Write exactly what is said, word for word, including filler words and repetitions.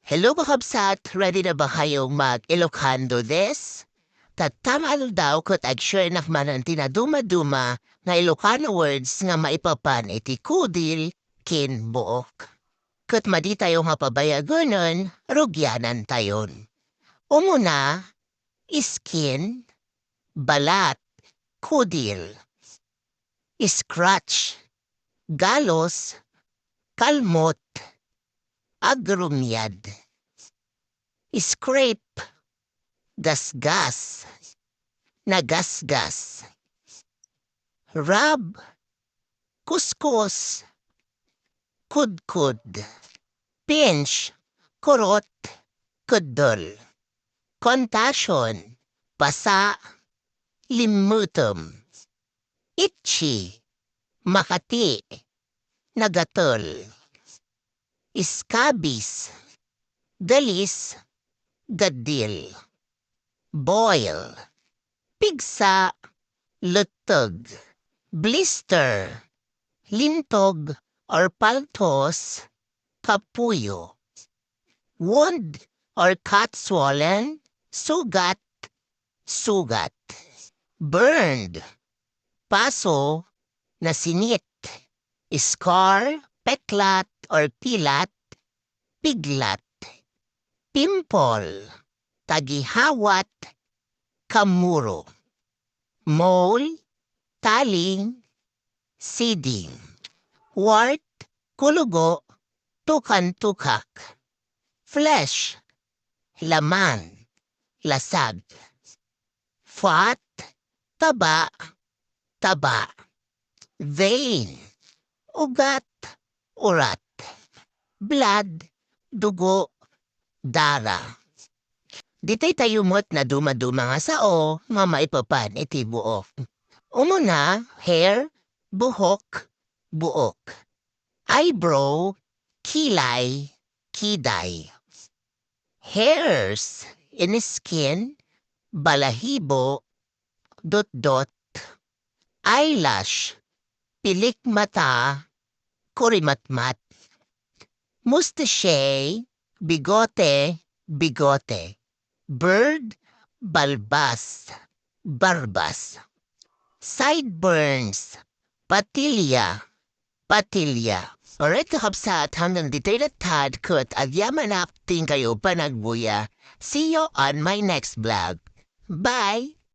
Hello, kakabsat! Ready na ba kayong mag-Ilocano this? Tatta nga aldaw ket ag-share nak manen ti nadumaduma nga Ilocano words nga maipapan iti kudil ken buok. Ket madi tayo nga pabayaganen, rugianantayon. Umuna, iskin, balat, kudil. Scratch, galos, kalmot, agrumiad. Scrape, gasgas, nagasgas. Rub, kuskus, kudkod. Pinch, kurot, kuddol. Contusion, pasa, limmutem. Itchy, makati, nagatel. Scabies, galis, gaddil. Boil, pigsa, letteg. Blister, lintog or paltos, kapuyo. Wound or cut, swollen, sugat, sugat. Burned, paso, nasinit. Scar, peklat or pilat, piglat. Pimple, tagihawat, kamuro. Mole, taling, seeding. Wart, kulugo, tukan-tukak. Flesh, laman, lasag. Fat, taba, taba. Vein, ugat, urat. Blood, dugo, dara. Ditoy tayo met nadumaduma nga sao nga maipapan iti buok. Umuna, hair, buhok, buok. Eyebrow, kilay, kiday. Hairs in skin, balahibo, dotdot. Eyelash, pilik mata, kurimatmat. Moustache, bigote, bigote. Beard, balbas, barbas. Sideburns, patilya, patilya. Alright, kakabsat, hanggang ditoy latta ket agyamanak ti inkayo panagbuya. See you on my next vlog. Bye!